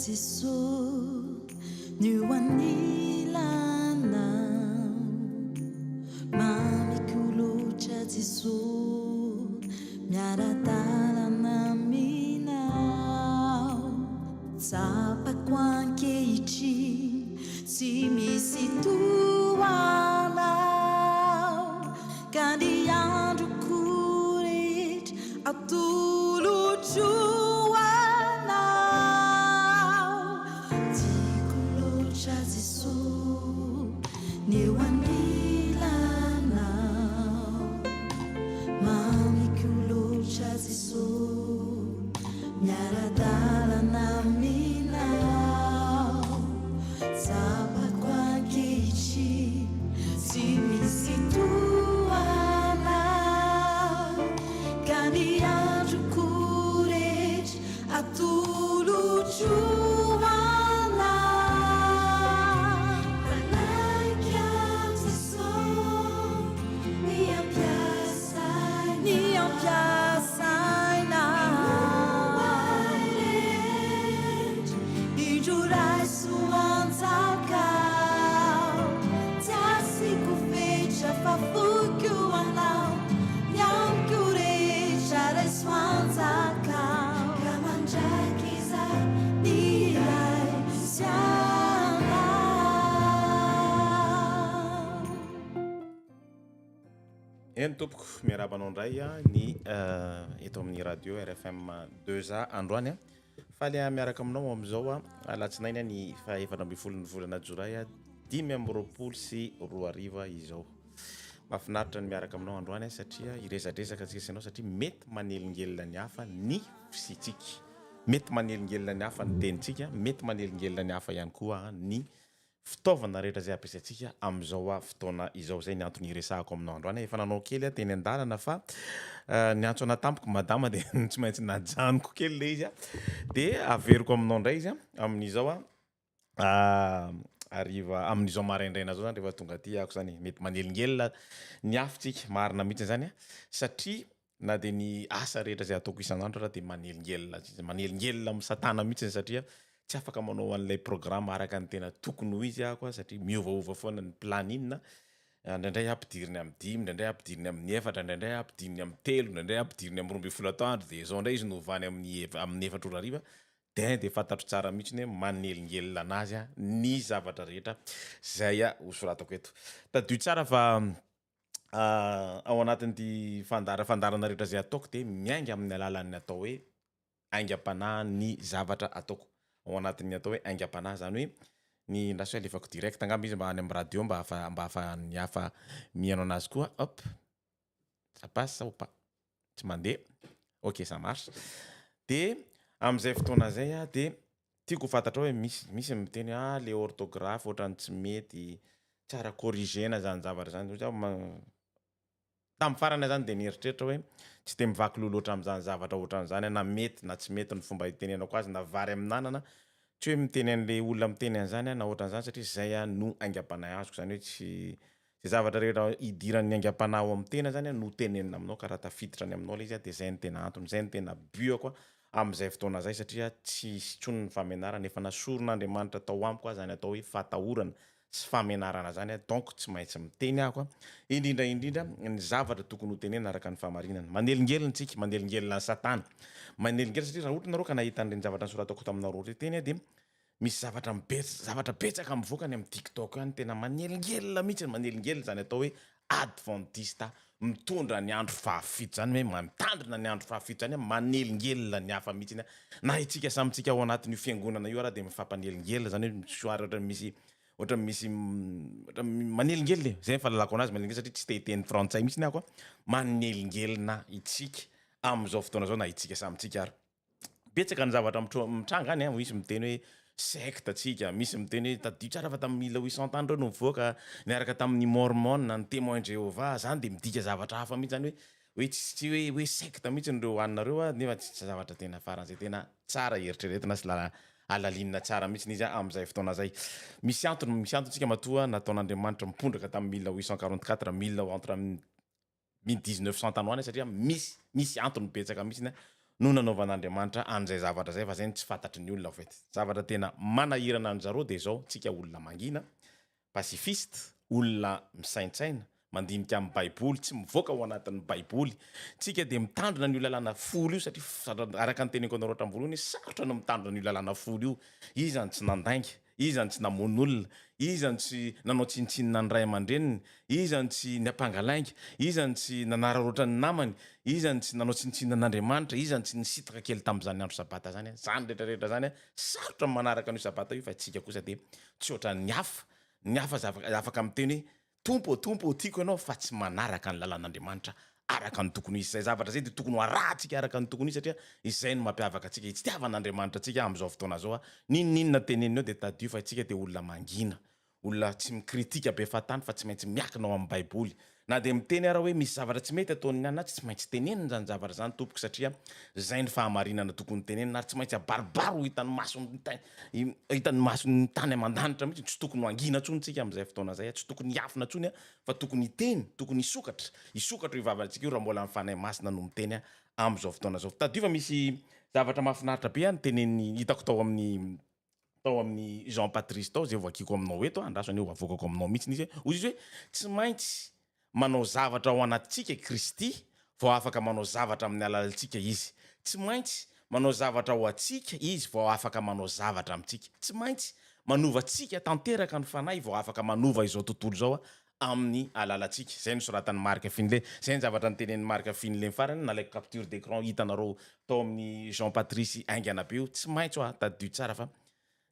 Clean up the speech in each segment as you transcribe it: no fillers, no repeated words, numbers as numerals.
Jesoa ny eo anilanao Mamiko loatra Jesoa miara-dalana aminao Tsapako ankehitriny tsy misy toa anao Ka ny androko rehetra atolotro ho anao. Tiako loatra Jesoa ny eo anilanao. Mamiko loatra Jesoa miara-dalana aminao. Tsapako ankehitriny tsy misy toa anao ka ny androko rehetra atolotro anao. Manaiky aho Jesosy ny ampiasaina. Ny ampiasaina. Inoa ahy rehetra. Indro raiso anjakao, tsy asiako fetra fa foiko ho anao, ny amiko rehetra raiso anjakao. Ka mandrakizay ny iray sy anao. Eny tompoko, miarahaba anao indray ny eto amin'ny radio RFM 2A androany. Faly aho miaraka aminao amin'izao alatsinainy ny faha 14 ny volana jolay 2025 izao. Mahafinaritra ny miaraka aminao androany satria hiresadresaka antsika sy ianao satria mety manelingelina ny hafa ny fisiantsika. Mety manelingelina ny hafa ny tenintsika, mety manelingelina ny hafa ihany koa ny Fitaovana rehetra izay ampiasaintsika amin'izao fotoana izao. Izay ny antony hiresahako aminao androany. Efa nanao kely aho teny an-dalana fa niantso anà tampoka madama dia tsy maintsy najanoko kely ilay izy. Dia averiko aminao indray izy amin'izao hariva, amin'izao maraindraina izao izany rehefa tonga aty aho izany e. Mety manelingelina ny afontsika, marina mihitsy izany satria na dia ny asa rehetra izay ataoko isan'andro ara dia manelingelina, manelingelina amin'ny satana mihitsy satria tsy afaka manao an'ilay programme araka ny tena tokony ho izy aho satria miovaova foana ny planning, indraindray ampidiriny amin'ny dimy, indraindray ampidiriny amin'ny efatra, indraindray ampidiriny amin'ny telo, indraindray ampidiriny amin'ny 12 atoandro dia izao indray izy novany amin'ny amin'ny 4 ora hariva, dia dia fantatro tsara mihitsy hoe manelingelina an'azy ny zavatra rehetra izay hosoratako eto. Tadidio tsara fa ao anatin'ity fandara fandaharana rehetra izay ataoko dia miainga amin'ny alalan'ny atao hoe aingam-panahy ny zavatra ataoko. Ao anatin'ny atao hoe aingam-panahy, izany hoe ny andraso hoe alefako direct angamba izy mba any amin'ny radio mba ahafa- mba ahafahan'ny hafa mihaino anazy koa, hop, ça passe ou pas? Tsy mandeha, ok ça marche. Dia amin'izay fotoana izay aho dia tiako ho fantatrao hoe misy misy ny miteny hoe ah le orthographe ohatran'ny tsy mety, tsara corriger-na zany zavatra zany, hoy aho tamin'ny farany aho zany de nieritreritra hoe tsy de mivaky loha loatra amin'izany zavatra ohatran'izany aho na mety na tsy mety ny fomba itenenako azy na vary amin'anana, tsy hoe miteny an'le olona miteny an'izany aho na ohatran'izany satria zay aho no aingam-panahy azoko, zany hoe tsy zay zavatra rehetra idiran'ny aingam-panahy ao amin'ny tena zany no tenenina aminao ka raha tafiditra any aminao le izy de zay no tena antony, zay no tena but-ako amin'izay fotoana izay satria tsy hisy intsony ny famenarana, efa nasoron'Andriamanitra tao amiko aza ny atao hoe fatahorana sy famenarana zany donc tsy maintsy miteny aho indrindra indrindra ny zavatra tokony ho tenenina araka ny fahamarinana, manelingelina tsika, manelingelina an'i satana, manelingelina satria raha ohatra nareo ka nahita an'ireny zavatra nosoratako taminareo ireny teny dia misy zavatra mibets- zavatra betsaka mivoaka any amin'ny tiktok any tena manelingelina mihitsy, manelingelina izany atao hoe adventista mitondra ny andro fahafito izany hoe mitandrina ny andro fahafito izany manelingelina ny hafa mihitsy na itsika samy tsika ao anatin'io fiangonana io ara dia mifampanelingela izany hoe soary ohatra misy ohatra misy ohatra manelingelina e, zay ny fahalalako anazy manelingelina satria tsy te hiteny frantsay mihitsy aho a, manelingelina itsika amin'izao fotoana izao na itsika samy tsika ary. Betsaka ny zavatra mitranga any an, misy miteny hoe secte tsika, misy miteny hoe tadidio tsara fa tamin'ny 1800 tany reo no nivoaka niaraka tamin'ny mormon, ny témoin Jehovah, zany de midika zavatra hafa mihitsy zany hoe hoe tsy tsy hoe hoe secte mihitsy reo anareo an, nefa tsy zavatra tena faran'izay tena tsara eritreretina sy alalinina tsara mihitsy izy amin'izay fotoana zay. Misy antony, misy antony tsika matoa nataon'Andriamanitra mipondraka tamin'ny 1844, mille entre 1900 tany ho any satria misy misy antony betsaka mihitsy. no nanaovan'Andriamanitra an'izay zavatra izay fa izay no tsy fantatry ny olona au fait. Zavatra tena manahirana an-dry zareo dia izao, tsika olona mangina, pacifiste, olona misaintsaina, mandinika amin'ny baiboly, tsy mivoaka ao anatin'ny baiboly. Tsika dia mitandrina an'io lalàna folo io satria araka ny teneniko anareo hatramin'ny voalohany hoe sarotra ny mitandrina an'io lalàna folo io. Iza no tsy nandainga? Iza no tsy namono olona? Iza no tsy nanao tsinontsinona ny ray aman-dreniny? Iza no tsy niampanga lainga? Iza no tsy nanararaotra ny namany? Iza no tsy nanao tsinontsinona an'Andriamanitra? Iza no tsy nisintaka kely tamin'izany andro sabata izany? Izany rehetra rehetra izany, sarotra ny manaraka an'io sabata io fa isika kosa dia tsy ohatran'ny hafa. Ny hafa afaka miteny hoe Tompo ô, Tompo ô, tiako Ianao, fa tsy manaraka ny lalàn'Andriamanitra araka ny tokony ho izy. Izay zavatra izay dia tokony ho arahantsika araka ny tokony ho izy, satria izay no mampiavaka antsika. Itiavan'Andriamanitra antsika amin'izao fotoana izao. N'inon'inona teneniny eo dia tadidio fa isika dia olona mangina, olona tsy mikritika be fahatany fa tsy maintsy miakina ao amin'ny Baiboly. Na dia miteny ara hoe misy zavatra tsy mety ataon'ny anona, tsy maintsy tenenina izany zavatra izany tompoko satria izay ny fahamarinana tokony tenenina ary tsy maintsy abaribary ho hitan'ny mason'ny hitan'ny mason'ny tany aman-danitra mihitsy, tsy tokony ho hangina intsony tsika amin'izay fotoana izay, tsy tokony hiafina intsony fa tokony hiteny, tokony hisokatra, hisokatra io vavantsika io raha mbola ny Fanahy Masina no miteny amin'izao fotoana izao. Tadidio fa misy zavatra mahafinaritra be noteneniny hitako tao amin'ny tao amin'ny Jean Patrice tao izay voakiko aminao eto, andraso anie ho avoakako aminao mihitsy izy hoe, hoy izy hoe tsy maintsy manao zavatra ao anatintsika i Kristy vao afaka manao zavatra amin'ny alalantsika Izy. Tsy maintsy manao zavatra ho antsika Izy vao afaka manao zavatra amintsika. Tsy maintsy manova antsika tanteraka ny Fanahy vao afaka manova izao tontolo izao amin'ny alalantsika. Izay no soratan'i Marc Finley. Izay ny zavatra notenenin'i Marc Finley farany, nalaiko capture d'écran hitanareo tao amin'ny Jean Patrice haingana be io. Tsy maintsy hoa, tadidio tsara fa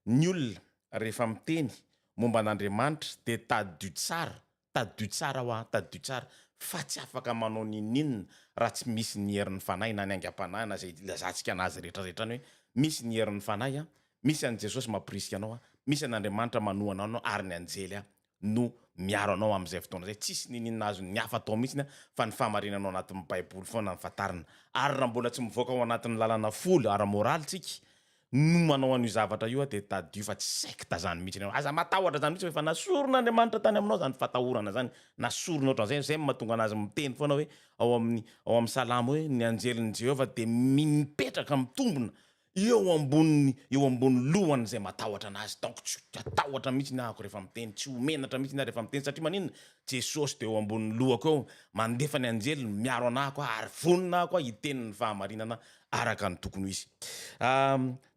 ny olona rehefa miteny momba an'Andriamanitra dia tadidio tsara, tadidio tsara hoa, tadidio tsara fa tsy afaka manao n'inon'inona raha tsy misy ny herin'ny Fanahy na ny aingam-panahy na izay ilazantsika anazy rehetra rehetra any hoe misy ny herin'ny Fanahy, misy an'i Jesosy mamporisika anao, misy an'Andriamanitra manohana anao ary ny anjely no miaro anao amin'izay fotoana izay. Tsisy niniana azon'ny hafa atao mihitsiny fa ny fahamarinana ao anatin'ny baiboly foana no fantarina. Ary raha mbola tsy mivoaka ao anatin'ny lalana folo ara-moraly tsika no manao an'io zavatra io dia tadidio fa tsy secte zany mihitsy ianao. Aza matahotra zany mihitsy fa efa nasoron'Andriamanitra tany aminao zany fatahorana zany. Nasorony ohatran'izay, izay no mahatonga anazy miteny foana hoe ao amin'ny ao amin'ny salamo hoe ny anjelin'i Jehovah dia mipetraka mitombina Eo amboniny, eo ambony lohany izay matahotra anazy, donc tsy hatahotra mihitsy ny ahako rehefa miteny, tsy ho menatra mihitsy ny ahy rehefa miteny, satria maninona? Jesosy dia eo ambony lohako eo, mandefa ny anjeliny miaro anahako aho, ary vonona aho koa hiteny ny fahamarinana araka ny tokony ho izy.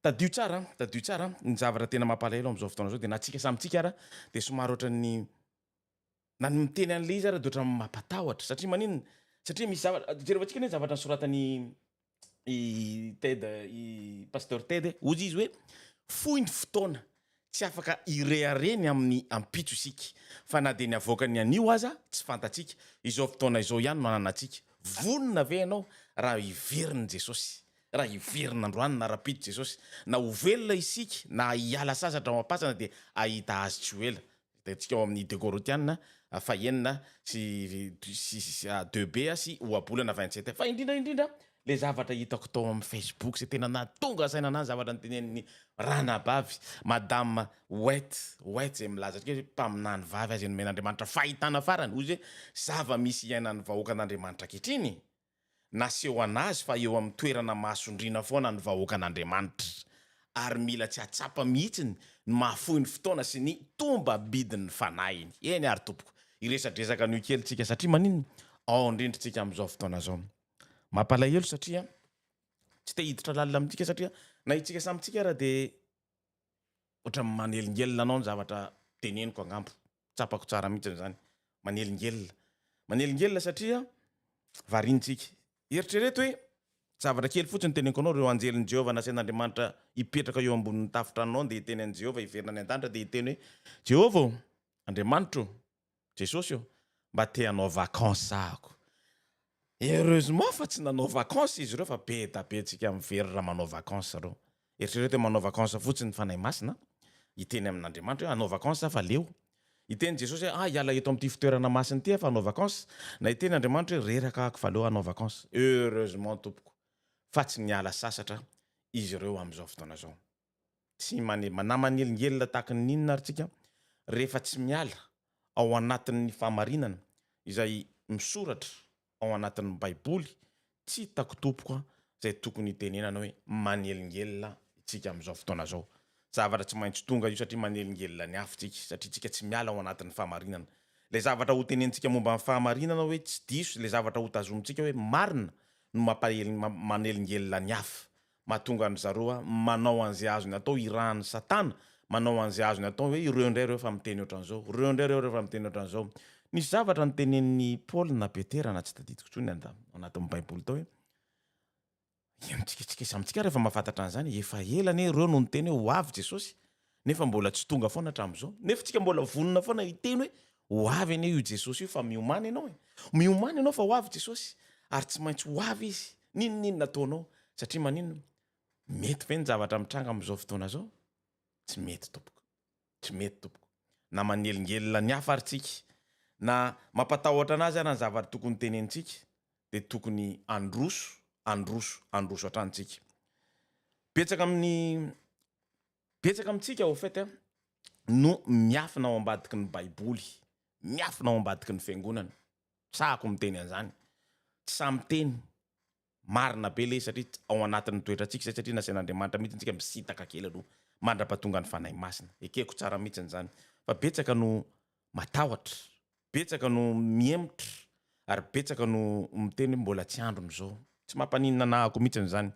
Tadidio tsara, tadidio tsara, ny zavatra tena mampalahelo amin'izao fotoana izao dia na tsika samy tsika ara dia somary ohatran'ny na ny miteny an'ilay izy ara dia ohatran'ny mampatahotra, satria maninona? Satria misy zavatra, jerevantsika anie ny zavatra nosoratan'i i Ted, i Pasteur Ted e, hozy izy hoe fohy ny fotoana, tsy afaka hirehareha ny amin'ny ampitso isika, fa na dia ny avoakan'ny anio aza tsy fantatsika, izao fotoana izao ihany no ananantsika. Vonona ve ianao raha hiverina Jesosy? Raha hiverina androany na rahampitso Jesosy? Na ho velona isika na hiala sasatra ao am-pasana dia hahita Azy tsy ho ela. Hitantsika ao amin'ny Deux Korintiana fahenina sy sy deux B sy Ohabolana 27. Fa indrindra indrindra le zavatra hitako tao amin'ny Facebook izay tena nahatonga saina anahy ny zavatra notenenin'ny ranabavy Madame White, White izay milaza antsika hoe mpaminany vavy aza nomen'Andriamanitra fahitana farany, hoy izy hoe zava-misy iainan'ny vahoakan'Andriamanitra ankehitriny. Naseho an'azy fa eo amin'ny toerana mahasondriana foana ny vahoakan'Andriamanitra, ary mila tsy hahatsapa mihitsy ny mahafoy ny fotoana sy ny tombam-bidin'ny fanahiny. Eny ary tompoko, hiresadresaka an'io kely tsika satria maninona? Ao indrindra tsika amin'izao fotoana izao. Mampalahelo satria tsy te hiditra lalina amintsika satria na itsika samy tsika ara dia Ohatran'ny manelingelina anao ny zavatra teneniko angamba. Tsapako tsara mihitsy izany. Manelingelina. Manelingelina satria variantsika. Eritrereto hoe zavatra kely fotsiny teneniko anao, ireo anjelin'i Jehovah nasain'Andriamanitra hipetraka eo ambonin'ny tafon-tranonao dia hiteny an'i Jehovah hiverina any an-danitra dia hiteny hoe, Jehovah ô, Andriamanitro ô, Jesosy ô, mba te hanao vacances ahako. Heureusement fa tsy nanao vacances izy ireo fa be da be tsika miverina manao vacances ireo. Eritrereto hoe manao vacances fotsiny ny Fanahy Masina, hiteny amin'Andriamanitra hoe hanao vacances aho fa leo. Hiteny Jesosy hoe ah hiala eto amin'ity fitoerana masina ity aho fa hanao vacances. Na hiteny Andriamanitra hoe reraka ahako fa leo hanao vacances. Heureusement tompoko fa tsy niala sasatra izy ireo amin'izao fotoana izao. Tsy mane, na manelingelina tahaka ny inona ary tsika, rehefa tsy miala ao anatin'ny fahamarinana izay misoratra ao anatin'ny baiboly, tsy hitako tompoko a, izay tokony hitenenana hoe manelingelina isika amin'izao fotoana izao. Zavatra tsy maintsy tonga io satria manelingelina ny hafa isika, satria isika tsy miala ao anatin'ny fahamarinana. Ilay zavatra hotenenintsika momba ny fahamarinana hoe tsy diso, ilay zavatra hotazomintsika hoe marina no mampahel- manelingelina ny hafa. Mahatonga an-dry zareo manao an'izay azony atao irahan'i Satana, manao an'izay azony atao hoe ireo indray ireo efa miteny ohatran'izao, ireo indray ireo efa miteny ohatran'izao. Nisy zavatra notenenin'i Paoly na Petera na tsy tadidiko intsony ao anatin'ny Baiboly tao hoe, Henontsika tsika samy tsika rehefa mahafantatra an'izany, efa ela anie ireo no niteny hoe ho avy Jesosy, nefa mbola tsy tonga foana hatramin'izao. Nefa tsika mbola vonona foana hiteny hoe ho avy anie io Jesosy io fa miomàna ianao e. Miomàna ianao fa ho avy Jesosy, ary tsy maintsy ho avy Izy, n'inon'inona ataonao. Satria maninona? Mety ve ny zavatra mitranga amin'izao fotoana izao? Tsy mety tompoko. Tsy mety tompoko. Na manelingelina ny hafa ary tsika, na mampatahotra anazy ara ny zavatra tokony tenenintsika, dia tokony handroso, handroso, handroso hatrany tsika. Betsaka amin'ny, betsaka amintsika au fait no miafina ao ambadiky ny baiboly, miafina ao ambadiky ny fiangonana. Sahako miteny an'izany. Tsy sahy miteny. Marina be le izy satria ao anatin'ny toetrantsika izay satria nasain'Andriamanitra mihitsy tsika misintaka kely aloha mandrapatonga ny Fanahy Masina. Ekeko tsara mihitsy izany. Fa betsaka no matahotra, betsaka no mihemotra ary betsaka no miteny hoe mbola tsy androny izao. Tsy mampaninona anahako mihitsy izany.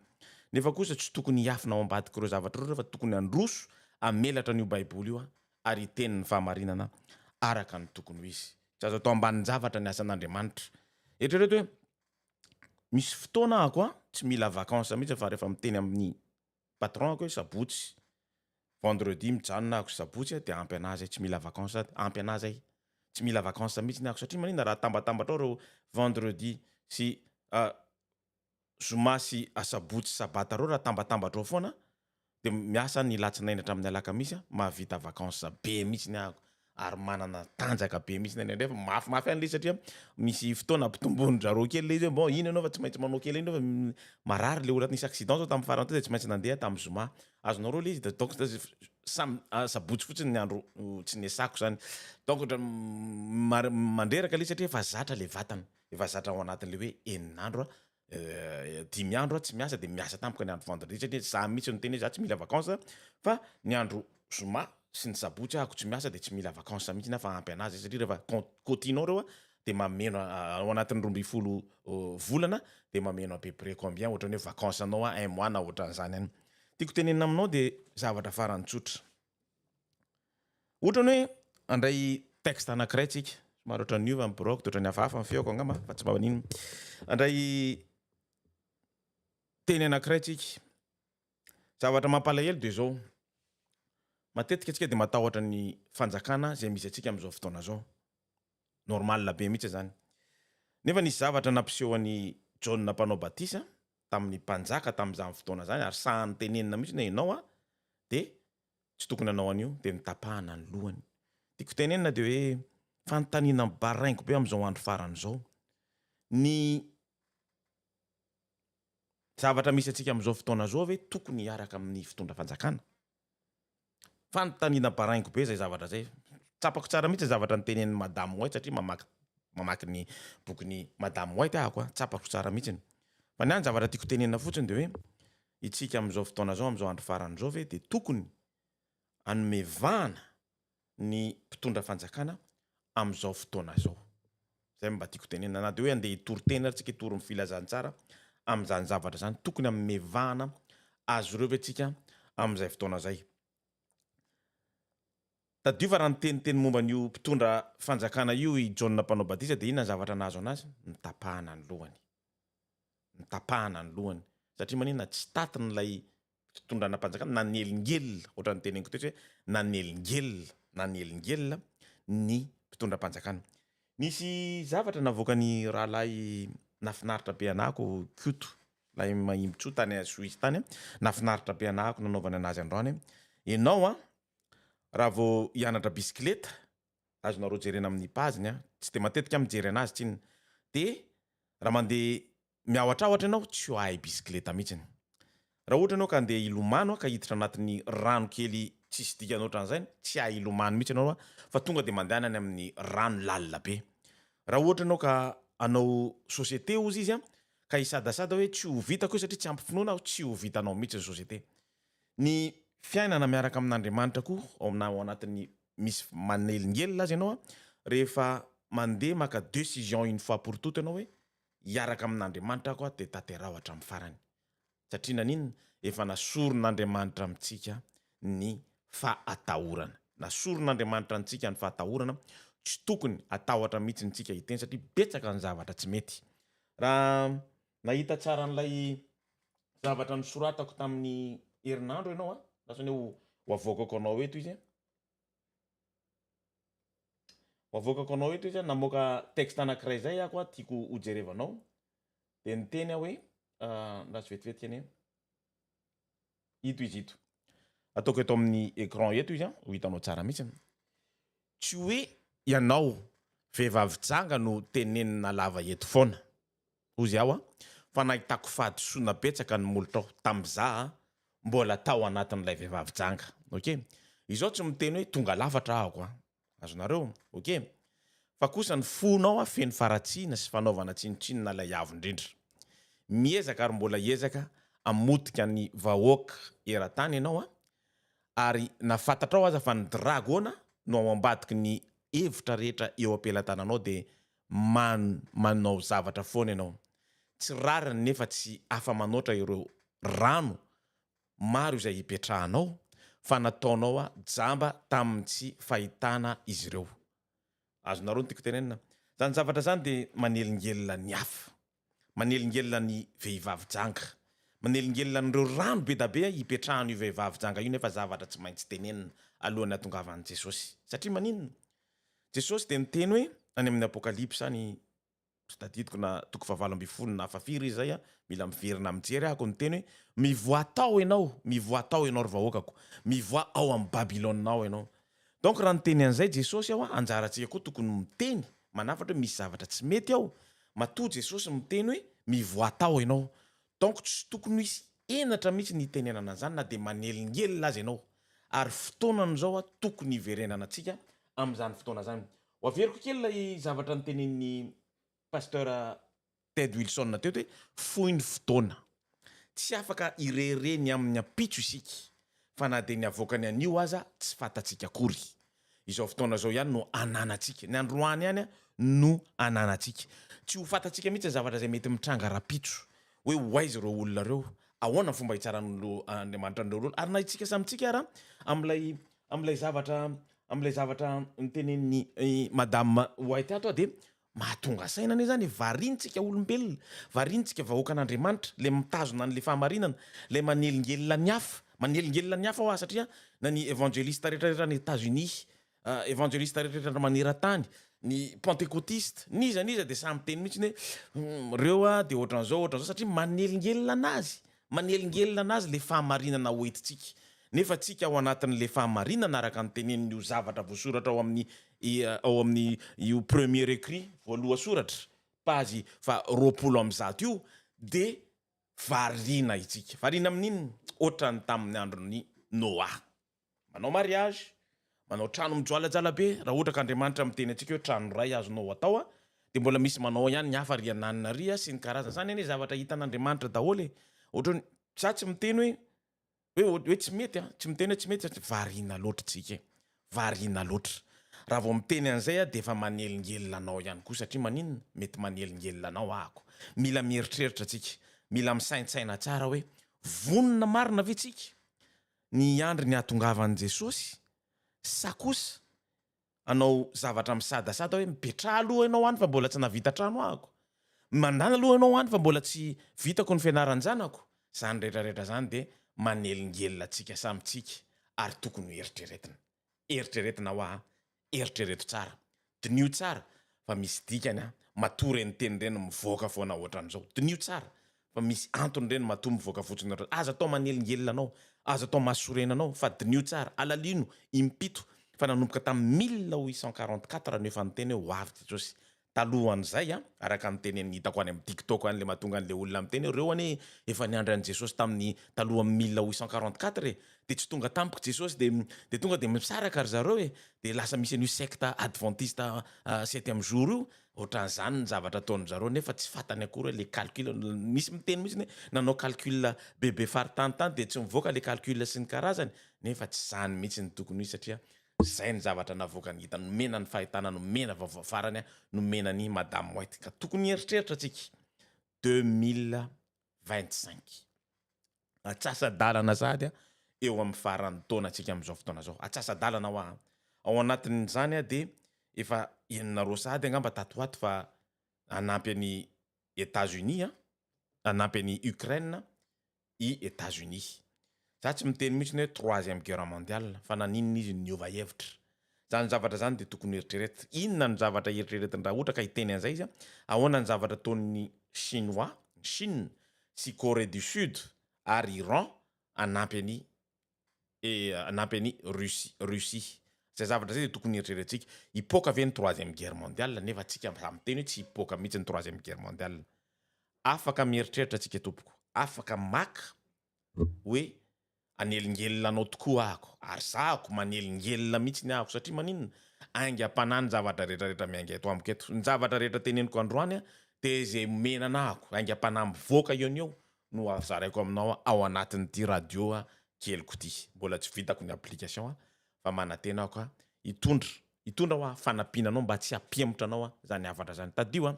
Nefa kosa tsy tokony hiafina ao ambadik'ireo zavatra ireo fa tokony handroso hamelatra an'io Baiboly io ary hiteny ny fahamarinana araka ny tokony ho izy. Tsy azo atao ambanin-javatra ny asan'Andriamanitra. Eritrereto hoe Misy fotoana ahako an, tsy mila vacances mihitsy fa rehefa miteny amin'ny patron ako hoe sabotsy, vendredi mijanona ahako sabotsy dia ampy anah zay, tsy mila vacances, ampy anah zay, tsy mila vacances mihitsy ahako satria maninona raha atambatambatra ao reo vendredi sy zoma sy asabotsy sabata reo raha atambatambatra ao foana de miasa ny latsinainy hatramin'ny alakamisy a, mahavita vacances be mihitsy ny ahako ary manana tanjaka be mihitsy ny indray fa mafimafy ihany le izy satria misy fotoana ampitomboin-dry zareo kely le izy hoe bon iny ianao fa tsy maintsy manao kely iny fa marary le olona, nisy accident zao tamin'ny farany teo de tsy maintsy nandeha tamin'ny zoma, azonareo le izy de donc sam- sabotsy fotsiny ny andro tsy niasako zany, donc ohatran'ny mar- mandreraka le izy satria efa zatra le vatana, efa zatra ao anatin'le hoe enin'andro a dimy andro aho tsy miasa de miasa tampoka ny andro vendredi satria za mihitsy no niteny hoe za tsy mila vacances fa ny andro zoma sy ny sabotsy ahako tsy miasa de tsy mila vacances mihitsy aho fa ampy anazy zay satria rehefa cotinao reo a de mameno ao anatin'ny 12 volana de mameno à peu près combien ohatran'ny hoe vacances anao a un mois na ohatran'izany any. Tiako tenenina aminao de zavatra farany tsotra. Ohatrany hoe handray texte anankiray tsika, somary ohatran'ny niova ny biraoko de ohatran'ny hafahafa ny feoko angamba fa tsy mampaninona. Handray teny anankiray tsika, zavatra mampalahelo de zao, matetika tsika de matahotra ny fanjakana zay misy antsika amin'izao fotoana zao, normal be mihitsy zany, nefa nisy zavatra nampiseho an'i Jaona mpanao batisa tamin'ny mpanjaka tamin'izany fotoana zany ary sahy nitenenina mihitsy hoe ianao de tsy tokony hanao an'io dia notapahana ny lohany. Tiako tenenina dia hoe fanontaniana baraingo be amin'izao andro farany izao. Ny zavatra misy antsika amin'izao fotoana izao ve tokony hiaraka amin'ny fitondra fanjakana? Fanontaniana baraingo be izay zavatra izay. Tsapako tsara mihitsy ny zavatra notenenin'i Madame White satria mamaky mamaky ny bokin'i Madame White ahako a, tsapako tsara mihitsy. Fa ny ahy ny zavatra tiako tenenina fotsiny dia hoe Itsika amin'izao fotoana izao, amin'izao andro farany izao ve dia tokony hanome vahana ny mpitondra fanjakana amin'izao fotoana izao? Izay no mba tiako tenenina. Na dia hoe handeha hitory teny ary tsika, hitory ny filazantsara amin'izany zavatra izany, tokony hanome vahana azy ireo ve tsika amin'izay fotoana izay? Tadidio fa raha niteniteny momba an'io mpitondra fanjakana io i Jaona Mpanao Batisa dia inona ny zavatra nahazo an'azy? Notapahana ny lohany. notapahana ny lohany satria maninona tsy tatiny ilay fitondrana mpanjakana nanelingelina ohatran'ny teneniko teo hoe nanelingelina nanelingelina ny mpitondra mpanjakana nisy zavatra navoakan'ny rahalahy nafinaritra be anahako Koto ilay mahimbotsoa tany Suisse tany nafinaritra be anahako nanaovany anazy androany ianao a raha vao hianatra bisikileta azonareo jerena amin'ny page-ny an, tsy dia matetika aho mijery anazy tsinona, dia raha mandeha miahotrahotra ianao tsy ho ahay bisikileta mihitsiny. Raha ohatra ianao ka handeha hilomano ka hiditra anatin'ny rano kely tsisy dikany ohatran'izay, tsy hahay hilomano mihitsy ianao fa tonga dia mandehana any amin'ny rano lalina be. Raha ohatra ianao ka hanao société hozy izy an, ka hisadasada hoe tsy ho vitako io satria tsy ampy finoana aho, tsy ho vitanao mihitsy ny société. Ny fiainana miaraka amin'Andriamanitra koa ao na ao anatin'ny misy manelingelina aza ianao rehefa mandeha maka decision une fois pour toute ianao hoe hiaraka amin'Andriamanitra aho dia tanteraho hatramin'ny farany. Satria naninona? Efa nasoron'Andriamanitra amintsika ny fahatahorana. Nasoron'Andriamanitra antsika ny fahatahorana, tsy tokony hatahotra mihitsy tsika hiteny satria betsaka ny zavatra tsy mety. Raha nahita tsara an'ilay zavatra nosoratako tamin'ny herinandro ianao an, lasa anie ho avoakako anao eto izy an. Ho avoakako anao eto izy an, namoaka texte anankiray izay aho an, tiako hojerevanao. Dia niteny aho hoe, andraso vetivety anie. Ito izy ito. Ataoko eto amin'ny écran eto izy an, ho hitanao tsara mihitsy. Tsy hoe ianao vehivavy janga no tenenina lava eto foana. Hozy aho an, fa nahitako fahadisoana betsaka ny molotrao tamin'izaho mbola tao anatin'ilay vehivavy janga. Ok. Izao tsy miteny hoe tonga lafatra ahako an. Azonareo? Ok. Fa kosa ny fonao an feno faharatsiana sy fanaovana tsinontsinona ilay avo indrindra. Miezaka ary mbola hiezaka hamotika ny vahoaka eran-tany ianao an, ary na fantatrao aza fa ny dragona no ao ambadiky ny hevitra rehetra eo am-pelatananao dia man manao zavatra foana ianao. Tsy rariny nefa tsy afa-manoatra ireo rano maro izay ipetrahanao fa nataonao a jamba tamin'ny tsy fahitana izy ireo. Azonareo ny tiako tenenina? Zany zavatra zany dia manelingelina ny hafa. Manelingelina ny vehivavy janga. Manelingelina an'ireo rano be da be ipetrahan'io vehivavy janga io nefa zavatra tsy maintsy tenenina alohan'ny hatongavan'i Jesosy. Satria maninona? Jesosy dia niteny hoe any amin'ny Apokalypsa any, tsy tadidiko na toko fahavalo ambin'ny folo na fahafiry izy izay an, mila miverina mijery ahako, niteny hoe, mivoaha tao ianao, mivoaha tao ianao ry vahoakako, mivoaha ao amin'i Babylona ao ianao. Donc raha niteny an'izay Jesosy ao an, anjarantsika koa tokony miteny, manafatra hoe misy zavatra tsy mety ao, matoa Jesosy miteny hoe mivoaha tao ianao. Donc tsy tokony hisy henatra mihitsy ny hitenenana an'izany na dia manelingelina aza ianao. Ary fotoanan'izao an tokony hiverenana antsika amin'izany fotoana izany. Ho averiko kely ilay zavatra notenenin'i Pasteur Ted Wilson teto hoe fohy ny fotoana. Tsy afaka hirehirehy ny amin'ny ampitso isika, fa na dia ny avoakany anio aza tsy fantatsika akory. Izao fotoana izao ihany no ananantsika. Ny androany ihany no ananantsika. Tsy ho fantatsika mihitsy ny zavatra izay mety mitranga rahampitso. Hoe ho aiza ireo olona ireo? Ahoana ny fomba hitsaran'Andriamanitra an'ireo olona? Ary na isika samy tsika ara, amin'ilay amin'ilay zavatra amin'ilay zavatra notenenin'i Madame White ato aho dia Mahatonga saina anie zany e, variantsika olombelona, variantsika vahoakan'Andriamanitra, le mitazona an'le fahamarinana, le manelingelina ny hafa, manelingelina ny hafa hoa satria na ny evangeliste rehetra rehetra any Etats Unis, evangeliste rehetra rehetra maneran-tany, ny pentekotiste, n'iza n'iza dia samy miteny mihitsy hoe reo a dia ohatran'izao ohatran'izao satria manelingelina anazy, manelingelina anazy le fahamarinana hoentintsika, nefa tsika ao anatin'le fahamarinana araka ny tenenin'io zavatra voasoratra ao amin'ny ao amin'ny io premier écrit voaloha soratra pazy faha 120 io dia variana itsika, variana amin'inona? Ohatran'ny tamin'ny andron'i Noa. Manao mariage, manao trano mijoalajala be, raha ohatra ka Andriamanitra miteny antsika hoe trano iray azonao atao a, dia mbola misy manao ihany ny hafa ry ananona ry a sy ny karazany, zany anie zavatra hitan'Andriamanitra daholo e, ohatran'ny, za tsy miteny hoe hoe hoe tsy mety a, tsy miteny hoe tsy mety satria variana loatra tsika e, variana loatra, raha vao miteny an'izay aho dia efa manelingelina anao ihany koa satria maninona? Mety manelingelina anao ahako, mila mieritreritra tsika, mila misaintsaina tsara hoe vonona marina ve tsika ny hiandry ny hahatongavan'i Jesosy sa kosa hanao zavatra misadasada hoe mipetraha aloha ianao any fa mbola tsy nahavita trano ahako, mandana aloha ianao any fa mbola tsy vitako ny fianaran-janako, izany rehetra rehetra izany dia manelingelina antsika samy tsika ary tokony ho eritreretina. Eritreretina hoa a! Eritrereto tsara. Diniho tsara fa misy dikany a! Matoa ireny teny ireny mivoaka foana ohatran'izao. Diniho tsara fa misy antony ireny matoa mivoaka fotsiny ohatran'izao. Aza atao manelingelina anao, aza atao mahasorena anao fa diniho tsara, alalino impito fa nanomboka tamin'ny 1844 no efa niteny hoe ho avy Jesosy. Talohan'izay a, araka ny tenenin'ny hitako any amin'ny tiktok any le mahatonga an'le olona miteny hoe reo anie efa niandry an'i Jesosy tamin'ny talohan'ny 1844 e, de tsy tonga tampoka Jesosy de de tonga de misaraka ry zareo e, de lasa misy an'io secte adventiste septième jour io, ohatran'izany ny zavatra ataon-dry zareo nefa tsy fantany akory hoe le calcul, misy miteny mihitsy hoe nanao calcul bebe faritany tany de tsy mivoaka le calcul sy ny karazany, nefa tsy zany mihitsy ny tokony ho izy satria Zay ny zavatra navoakany hita nomena ny fahitana nomena vaovao farany nomena an'i madame White ka tokony hieritreritra tsika 2025 atsasa-dalana sahady eo amin'ny faran'ny taona tsika amin'izao fotoana zao atsasa-dalana hoa ao anatin'izany dia efa henonareo sahady angamba tato ho ato fa hanampy an'i Etats Unis hanampy an'i Ukraine i Etats Unis. Za tsy miteny mihitsy ny hoe troisième guerre mondiale fa naninona izy no niova hevitra. Zany zavatra zany dia tokony ho eritreretina. Inona no zavatra eritreretiny raha ohatra ka hiteny an'izay izy? Ahoana ny zavatra ataon'ny chinois, ny Chine sy Corée du Sud ary Iran hanampy an'i hanampy an'i Russie Russie. Zay zavatra zay dia tokony eritreretintsika. Hipoaka ve ny troisième guerre mondiale nefa tsika samy miteny hoe tsy hipoaka mihitsy ny troisième guerre mondiale. Afaka mieritreritra tsika tompoko, afaka maka hoe hanelingelina anao tokoa ahako ary zahako manelingelina mihitsy ny ahako satria maninona? Aingam-panahy ny zavatra rehetra rehetra miainga eto amiko eto. Ny zavatra rehetra teneniko androany dia izay omena anahako, aingam-panahy mivoaka eo no eo no zaraiko aminao ao anatin'ity radio keliko ity. Mbola tsy vitako ny application fa manantena aho ka hitondra hitondra hoa fanampiana anao mba tsy hampihemotra anao izany hafatra izany. Tadidio an,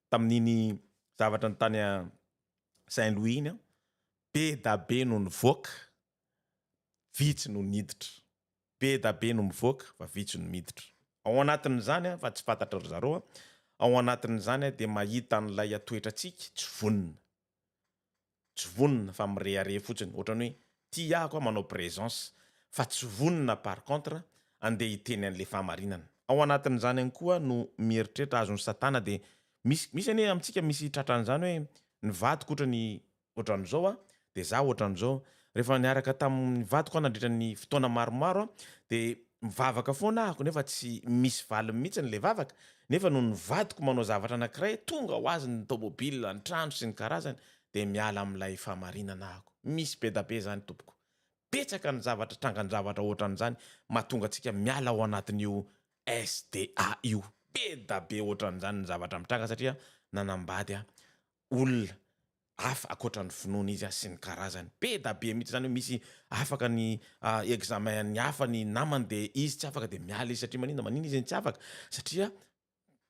tamin'iny zavatra ny tany Saint Louis iny an, be da be no nivoaka, vitsy no niditra. Be da be no mivoaka fa vitsy no miditra. Ao anatin'izany fa tsy fantatry ry zareo, ao anatin'izany dia mahita an'ilay toetrantsika tsy vonona. Tsy vonona fa mirehareha fotsiny, ohatran'ny hoe tia aho manao présence fa tsy vonona par contre andeha hiteny an'ilay fahamarinana. Ao anatin'izany ihany koa no mieritreritra azon'i satana dia misy misy anie amintsika misy tratran'izany hoe ny vadiko otrany ohatran'izao a, dia za ohatran'izao, rehefa niaraka tamin'ny vadiko aho nandritra ny fotoana maromaro a, dia mivavaka foana ahako nefa tsy misy valiny mihitsy le vavaka, nefa noho ny vadiko manao zavatra anankiray tonga ho azy ny tômôbila, ny trano sy ny karazany, dia miala amin'ilay fahamarinana ahako, misy be da be zany tompoko, betsaka ny zavatra trangan-javatra ohatran'izany mahatonga antsika miala ao anatin'io SDA io, be da be ohatran'izany ny zavatra mitranga satria nanambady aho olona hafa ankoatra ny finoana izy sy ny karazany. Be da be mihitsy zany hoe misy afaka ny examen an'ny hafa ny namany de izy tsy afaka de miala izy satria maninona? Maninona izy no tsy afaka? Satria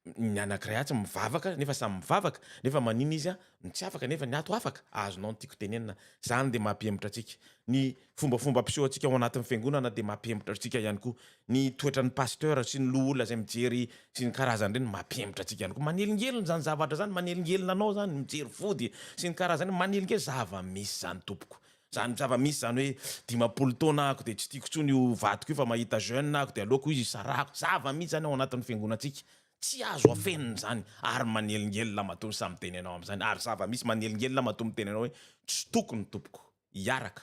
ny anankiray atsy mivavaka nefa samy mivavaka nefa maninona izy no tsy afaka nefa ny ato afaka? Azonao ny tiako tenenina. Zany de mampihemotra antsika. Ny fombafomba ampiseho antsika ao anatin'ny fiangonana dia mampihemotra antsika ihany koa. Ny toetran'ny pasteur sy ny loholona izay mijery sy ny karazany ireny mampihemotra antsika ihany koa. Manelingelina izany zavatra izany, manelingelina anao izany, mijery vody sy ny karazany, manelingelina, zava-misy izany tompoko. Izany zava-misy izany hoe 50 taona ahako dia tsy tiako intsony io vadiko io fa mahita jeune ahako dia aleoko izy hisarahako. Zava-misy izany ao anatin'ny fiangonantsika. Tsy azo afenina izany ary manelingelina matoa samy miteny anao amin'izany ary zava-misy manelingelina matoa miteny anao hoe tsy tokony tompoko. hiaraka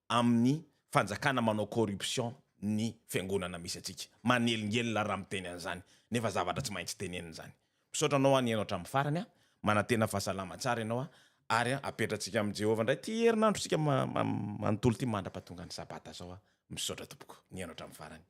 amin'ny fanjakana manao corruption ny fiangonana misy antsika. Manelingelina raha miteny an'izany nefa zavatra tsy maintsy tenenina izany. Misaotra anao aho nihaino hatramin'ny farany a. Manantena fahasalama tsara ianao a. Ary apetratsika amin'i Jehovah indray ity herinandrontsika manontolo ity mandra-pahatonga ny sabata izao a. Misaotra tompoko nihaino hatramin'ny farany.